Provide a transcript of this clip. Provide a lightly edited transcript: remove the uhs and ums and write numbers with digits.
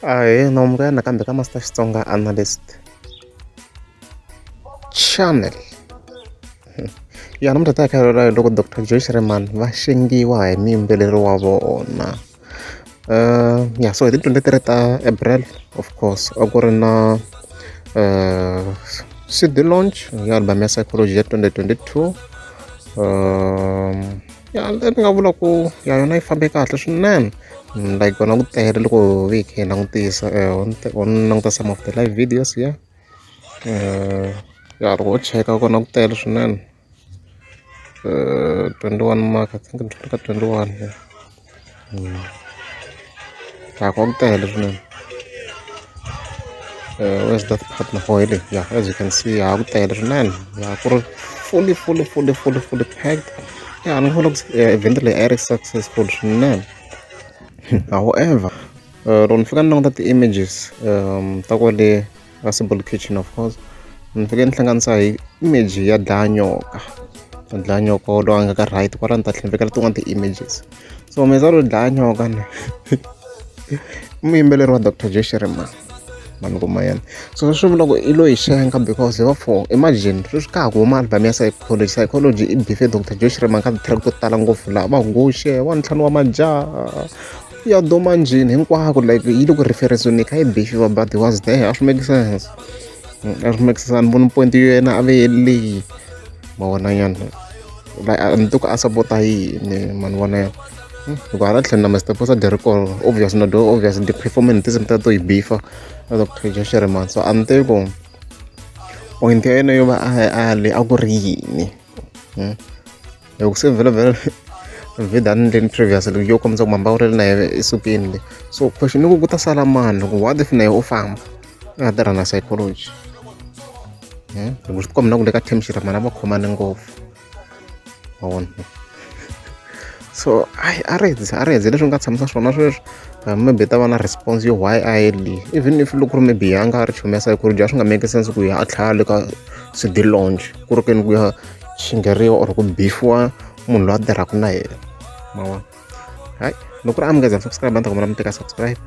Ahee, na amukela nakambe ka Master Xitsonga Analyst Channel. Ya namuntlha ta kha hi loko Doctor Joe Shirimani va xengiwa hi muyimbeleri wa vona. Ya so hi ti 23 ta April of course a ku ri na CD launch ya album ya Psychology ya 2022. Ya ni nga vula ku ya yona yi fambe kahle swinene like kona ku tele loko hi kha hi langutisa ho languta some of the live videos ya ya loko ho cheka kona ku tele swinene 21 mark I think ni ka 21 ya ya ku tele swinene. Where's that partner oh hi leyi ya as you can see ya ku tele swinene ya ku ri fully fully fully fully fully packed ya ni vona ku event leyi a yi ri successful swinene however loko ni fika ni languta ti-images ta kwale ka Simple Kitchen of course ni fike ni hlanganisa hi image ya dlaya nyoka dlaya nyoka loyi a nga ka right kwala ni ta tlhela ni vekela tin'wani ti-images so meza loyi dlaya nyoka ni i muyimbeleri wa Doctor Joe Shirimani mani kuma yena so swi vula ku i lo yi xenga because therefore imagine sweswi ka ha ku huma album ya Psychology Psychology i beef-e Doctor Joe Shirimani ka ti-track to tala ngopfu laha va guxe wa ntlhanu wa majaha ya duma njhini hinkwako like yi le ku reference-eni kha yi beef-iwa but he was there a swi make sense a swi make sense a ni voni point yo yena a ve leyi ma vona nyana like a ni ku a support-a yini ma ni vona hikuva hala tlhelo na Mr Post a dyi ri kona obvious na do obvious ti performance tinsimu ta to yi beef-a na Doctor Joe Shirimani so a ni tivi ku point ya yena yo va a le a ku ri yini hi ku se vhele video a ni endleni previously yo kombisa ku mamba wu ri na yena i sukile le so question i ku ku ta sala mani loko what if na yena u famba a nga tirha na Psychology hi ku swi tikomba na ku le ka team Shirimani a va khomane ngopfu ma vona so hayi a ri a ri hezi leswi nga tshamisa swona sweswi maybe ta va na response yo why a yi le even if loko ku ri maybe a nga ri chomi ya Psychology a swi nga make sense ku ya a tlhela le ka CD launch ku ri keni ku ya xingeriwa or ku beef-iwa munhu loyi a tirhaka na yena ma vona hayi loko ku ri a mi nga za subscribe a ni ta kombela mi teka subscribe.